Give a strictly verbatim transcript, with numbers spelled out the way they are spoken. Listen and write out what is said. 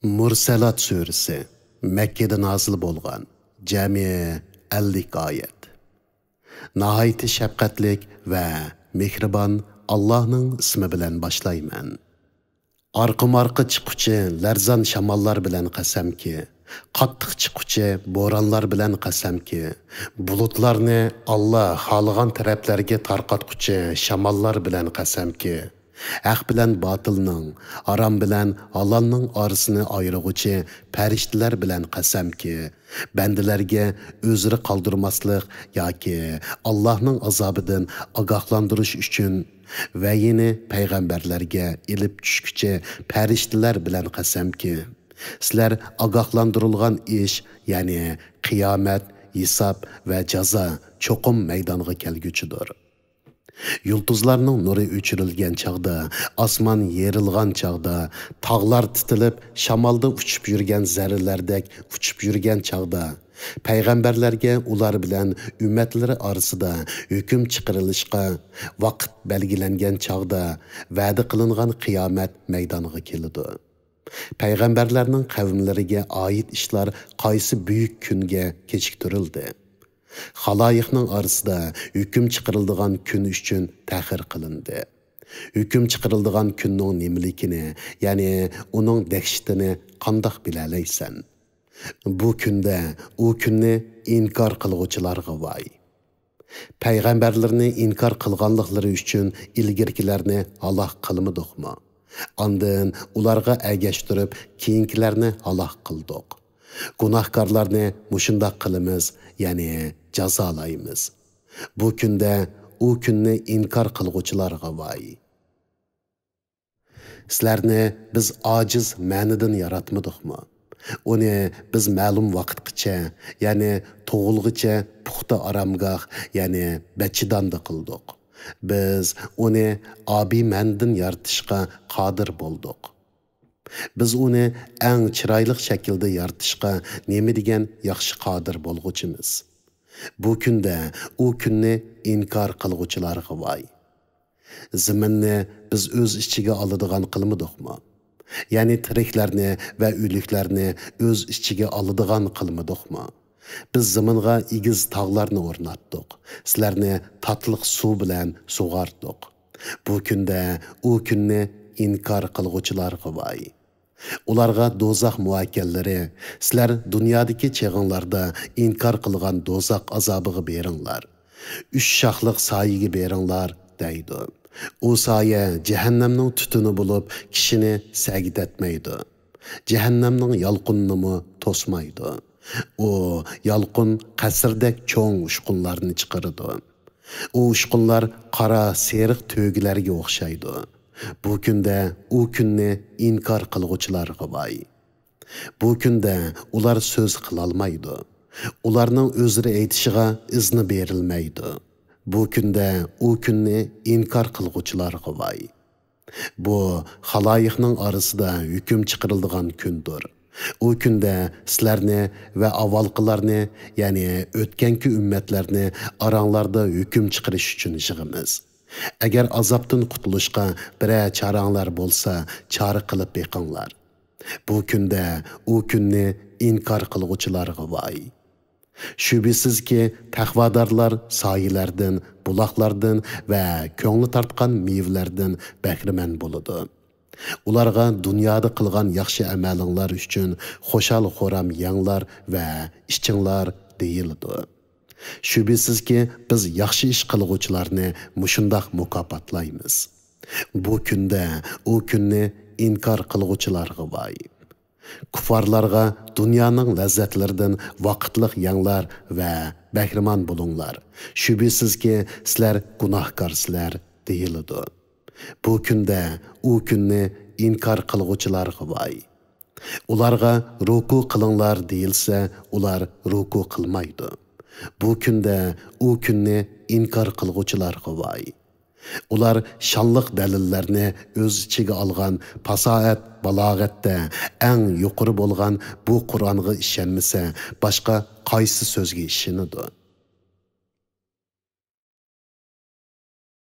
مۇرسەلات سۈرىسى، مەككىدە نازىل بولغان، جەمئىي ئەللىك ئايەت. ناھايىتى شەپقەتلىك ۋە مېھرىبان ئاللاھنىڭ ئىسمى بىلەن باشلايمەن. ئارقىمۇئارقا چىققۇچى لەرزان شاماللار بىلەن قەسەمكى، قاتتىق چىققۇچى بورانلار بىلەن قەسەمكى، بۇلۇتلارنى ئاللا خالىغان تەرەپلەرگە تارقاتقۇچى شاماللار بىلەن قەسەمكى، ھەق بىلەن باتىلنىڭ، ھارام بىلەن ھالالنىڭ ئارىسىنى ئايرىغۇچى پەرىشتىلەر بىلەن قەسەمكى، بەندىلەرگە ئۆزرە قالدۇرماسلىق ياكى ئاللاھنىڭ ئازابىدىن ئاگاھلاندۇرۇش ئۈچۈن ۋەھىينى پەيغەمبەرلەرگە ئېلىپ چۈشكۈچى پەرىشتىلەر بىلەن قەسەمكى، سىلەر ئاگاھلاندۇرۇلغان ئىش، يەنى قىيامەت، ھېساب ۋە جازا چوقۇم مەيدانغا كەلگۈچىدۇر. يۇلتۇزلارنىڭ نۇرى ئۆچۈرۈلگەن چاغدا، ئاسمان يېرىلغان چاغدا، تاغلار تىتىلىپ، شامالدا ئۇچۇپ يۈرگەن زەررىلەردەك ئۇچۇپ يۈرگەن چاغدا، پەيغەمبەرلەرگە ئۇلار بىلەن ئۈممەتلىرى ئارىسىدا ھۆكۈم چىقىرىلىشقا ۋاقىت بەلگىلەنگەن چاغدا، ۋەدە قىلىنغان قىيامەت مەيدانغا كېلىدۇ. پەيغەمبەرلەرنىڭ قەۋملىرىگە ئائىت ئىشلار قايسى بۈيۈك كۈنگە كېچىكتۈرۈلدى؟ خالايىقنىڭ ئارىسىدا ھۆكۈم چىقىرىلىدىغان كۈن ئۈچۈن تەخىر قىلىندى. ھۆكۈم چىقىرىلىدىغان كۈننىڭ نېمىلىكىنى، يەنى ئۇنىڭ دەھشىتىنى قانداق بىلەلەيسەن؟ بۇ كۈندە ئۇ كۈننى ئىنكار قىلغۇچىلارغا ۋاي! پەيغەمبەرلىرىنى ئىنكار قىلغانلىقلىرى ئۈچۈن ئىلگىرىكىلەرنى ھالاك قىلمىدۇقمۇ؟ ئاندىن ئۇلارغا ئەگەشتۈرۈپ كېيىنكىلەرنى ھالاك قىلدۇق. گۇناھكارلارنى مۇشۇنداق قىلىمىز، يەنى جازالايمىز. بۇ كۈندە ئۇ كۈننى ئىنكار قىلغۇچىلارغا ۋاي! سىلەرنى بىز ئاجىز مەنىدىن ياراتمىدۇقمۇ؟ ئۇنى بىز مەلۇم ۋاقىتقىچە، يەنى تۇغۇلغىچە پۇختا ئارامگاھ، يەنى بەچچىداندا قىلدۇق. بىز ئۇنى ئابىي مەنىدىن يارىتىشقا قادىر بولدۇق. بىز ئۇنى ئەڭ چىرايلىق شەكىلدە يارىتىشقا نېمە دېگەن ياخشى قادىر بولغۇچىمىز! بۇ كۈندە ئۇ كۈننى ئىنكار قىلغۇچىلارغا ۋاي! زېمىننى بىز ئۆز ئىچىگە ئالىدىغان قىلمىدۇقمۇ؟ يەنى تىرىكلەرنى ۋە ئۆلۈكلەرنى ئۆز ئىچىگە ئالىدىغان قىلمىدۇقمۇ؟ بىز زېمىنغا ئېگىز تاغلارنى ئورناتتۇق، سىلەرنى تاتلىق سۇ بىلەن سۇغاردۇق. بۇ كۈندە ئۇ كۈننى ئىنكار قىلغۇچىلارغا ۋاي! ئۇلارغا دوزاخ مۇئەككەللىرى، سىلەر دۇنيادىكى چېغىڭلاردا ئىنكار قىلغان دوزاخ ئازابىغا بېرىڭلار. ئۈچ شاخلىق سايىگە بېرىڭلار، دەيدۇ. ئۇ سايە جەھەننەمنىڭ تۈتۈنى بولۇپ، كىشىنى سەگىدەتمەيدۇ. جەھەننەمنىڭ يالقۇنىنىمۇ توسمايدۇ. ئۇ يالقۇن قەسىردەك چوڭ ئۇچقۇنلارنى چىقىرىدۇ. ئۇ ئۇچقۇنلار قارا سېرىق تۆگىلەرگە ئوخشايدۇ. بۇ كۈندە ئۇ كۈننى ئىنكار قىلغۇچىلارغا ۋاي! بۇ كۈندە ئۇلار سۆز قىلالمايدۇ. ئۇلارنىڭ ئۆزرە ئېيتىشىغا ئىزنا بېرىلمەيدۇ. بۇ كۈندە ئۇ كۈننى ئىنكار قىلغۇچىلارغا ۋاي! بۇ خالايىقنىڭ ئارىسىدا ھۆكۈم چىقىرىلىدىغان كۈندۇر. ئۇ كۈندە سىلەرنى ۋە ئاۋۋالقىلارنى، يەنى ئۆتكەنكى ئۈممەتلەرنى ئاراڭلاردا ھۆكۈم چىقىرىش ئۈچۈن يىغىمىز. ئەگەر ئازابتىن قۇتۇلۇشقا بىرەر چارەڭلار بولسا، چارە قىلىپ بېقىڭلار. بۇ كۈندە ئۇ كۈننى ئىنكار قىلغۇچىلارغا ۋاي! شۈبھىسىزكى، تەقۋادارلار سايىلەردىن، بۇلاقلاردىن ۋە كۆڭلى تارتقان مېۋىلەردىن بەھرىمەن بولىدۇ. ئۇلارغا دۇنيادا قىلغان ياخشى ئەمەلىڭلار ئۈچۈن خۇشال-خۇرام يەڭلار ۋە ئىچىڭلار، دېيىلىدۇ. شۈبھىسىزكى، بىز ياخشى ئىش قىلغۇچىلارنى مۇشۇنداق مۇكاپاتلايمىز. بۇ كۈندە ئۇ كۈننى ئىنكار قىلغۇچىلارغا ۋاي! كۇففارلارغا دۇنيانىڭ لەززەتلىرىدىن ۋاقىتلىق يەڭلار ۋە بەھرىمەن بولۇڭلار. شۈبھىسىزكى، سىلەر گۇناھكارسىلەر، دېيىلىدۇ. بۇ كۈندە ئۇ كۈننى ئىنكار قىلغۇچىلارغا ۋاي! ئۇلارغا رۇكۇ قىلىڭلار دېيىلسە، ئۇلار رۇكۇ قىلمايدۇ. بۇ كۈندە ئۇ كۈننى ئىنكار قىلغۇچىلارغا ۋاي! ئۇلار شانلىق دەلىللەرنى ئۆز ئىچىگە ئالغان پاساھەت، بالاغەتتە ئەڭ يۇقىرى بولغان بۇ قۇرئانغا ئىشەنمىسە، باشقا قايسى سۆزگە ئىشىنىدۇ؟